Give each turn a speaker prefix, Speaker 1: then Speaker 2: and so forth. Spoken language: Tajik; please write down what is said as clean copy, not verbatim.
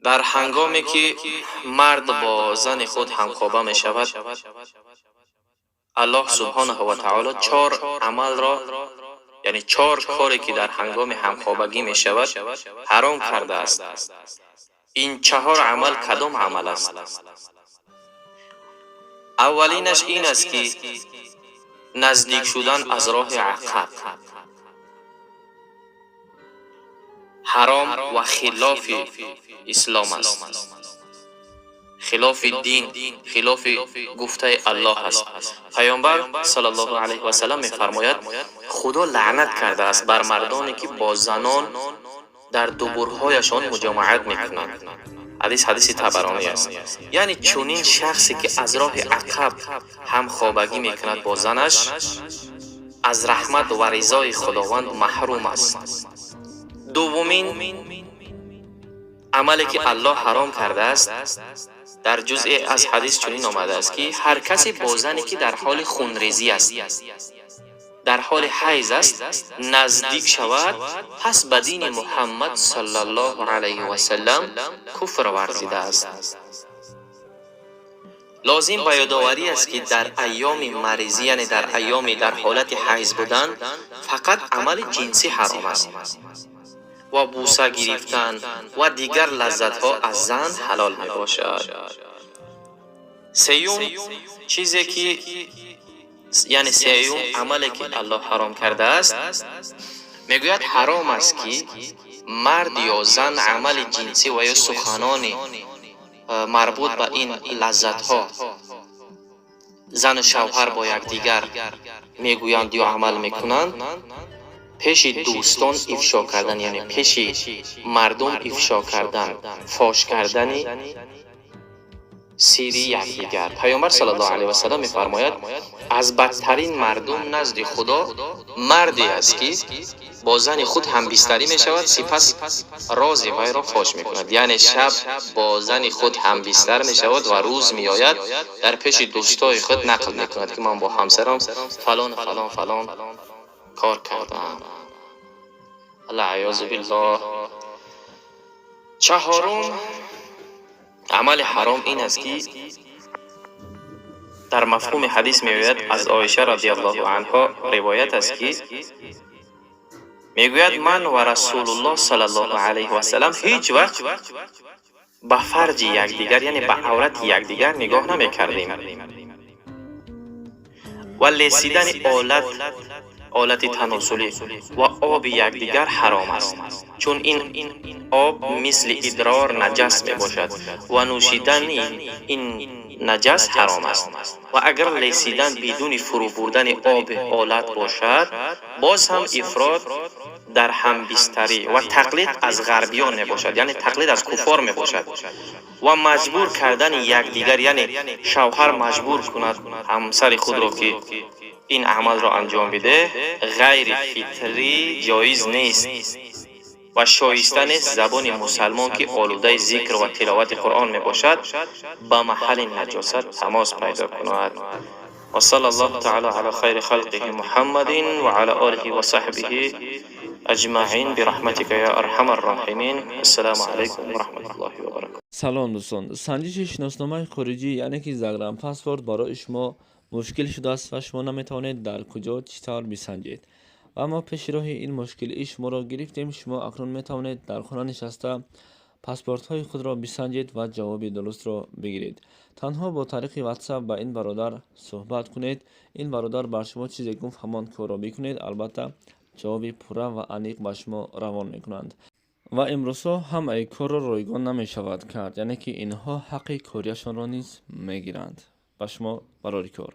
Speaker 1: Дар ҳангоме ки мард бо зани худ ҳамхоба мешавад, Аллоҳ субҳонаҳу ва таоло чор амалро, яъне чор коре ки дар ҳангоми ҳамхобагӣ мешавад, ҳаром кардааст. Ин чаҳор амал кадом амал аст? Аввалинаш ин аст, ки наздик шудан аз роҳи ақаб ҳаром ва хилофи ислом аст, хилофи дин, хилофи гуфтаи Аллоҳ аст. Паёмбар саллаллоҳу алайҳи васаллам мефармояд: Худо лаънат кардааст бар мардоне, ки бо занон дар дубурҳояшон муҷомаат мекунанд. Ҳадис ҳадиси Табаронӣ аст. Яъне чунин шахсе, ки аз роҳи ақаб ҳамхобагӣ мекунад бо занаш, аз раҳмат ва ризои Худованд маҳрум аст. Дуввумин амале, ки Аллоҳ ҳаром кардааст, дар ҷузъе аз ҳадис чунин омадааст, ки ҳар касе бо зане, ки дар ҳоли хунрезӣ аст, дар ҳоли ҳайз аст, наздик шавад, пас ба дини Муҳаммад саллаллоҳу алайҳи васаллам куфр варзидааст. Лозим ба ёдоварӣ аст, ки дар айёми маризӣ, яъне дар айёми дар ҳолати ҳайз будан, фақат амали ҷинсӣ ҳаром аст ва бӯса гирифтан ва дигар лаззатҳо аз зан ҳалол мебошад. Сеюм чизе ки, яъне сеюм амале, ки Аллоҳ ҳаром кардааст, мегӯяд, ҳаром аст, ки мард ё зан амали ҷинсӣ ва ё суханони марбут ба ин лаззатҳо зану шавҳар бо якдигар мегӯянд ё амал мекунанд, пеши дӯстон ифшо кардан, яъне пеши мардум ифшо кардан, фош кардани сири якдигар. Паёмбар саллаллоҳу алайҳи васаллам мефармояд: аз бадтарин мардум назди Худо марде аст, ки бо зани худ ҳамбистарӣ мешавад, сипас рози вайро фош мекунад. Яъне шаб бо зани худ ҳамбистар мешавад ва рӯз меояд, дар пеши дӯстои худ нақл мекунад, ки ман бо ҳамсарам фалон, фалон, фалон кор кардам. Алаъёзу биллоҳ. Чаҳорум амали ҳаром ин аст, ки дар мафҳуми ҳадис меояд, аз Оиша радиаллоҳу анҳо ривоят аст, ки мегӯяд: ман ва Расулуллоҳ саллаллоҳу алайҳи васаллам ҳеҷ вақт ба фарҷи якдигар, яъне ба аврати якдигар нигоҳ намекардем ва лесидани олат, олати таносулӣ ва оби якдигар ҳаром аст, чун ин об мисли идрор наҷас мебошад ва нӯшидани ин наҷас ҳаром аст. Ва агар лесидан бидуни фурӯ бурдани оби олат бошад, боз ҳам ифрот дар ҳамбистарӣ ва тақлид аз ғарбиён мебошад, яъне тақлид аз куффор мебошад ва маҷбур кардани якдигар, яъне шавҳар маҷбур кунад ҳамсари худро, ки ин амалро анҷом бидеҳ, ғайри фитрӣ ҷоиз нест ва шоиста нест забони мусалмон, ки олудаи зикр ва тиловати Қуръон мебошад, ба маҳалли наҷосат тамос пайдо кунад. وصلى الله تعالى على خير خلقه محمد وعلى آله وصحبه أجمعين برحمتك يا أرحم الراحمين. السلام عليكم ورحمة الله وبركاته.
Speaker 2: Салом, дӯстон! Санҷиши шиносномаи хориҷӣ, яъне ки загранпаспорт, барои шумо мушкил шудааст ва шумо наметавонед дар куҷо, чӣ тавр бисанҷед. Ва мо пеши роҳи ин мушкилии шуморо гирифтем. Шумо акнун метавонед дар хона нишаста паспортҳои худро бисанҷед ва ҷавоби дурустро бигиред. Танҳо бо тариқи WhatsApp ба ин бародар суҳбат кунед. Ин бародар бар шумо чизе гуфт, ҳамон корро бикунед, албатта ҷавоби пурра ва аниқ ба шумо равон мекунанд. Ва имрӯзҳо ҳамаи корро ройгон намешавад кард, яъне ки инҳо ҳаққи корияшонро низ мегиранд. Ба шумо барори кор.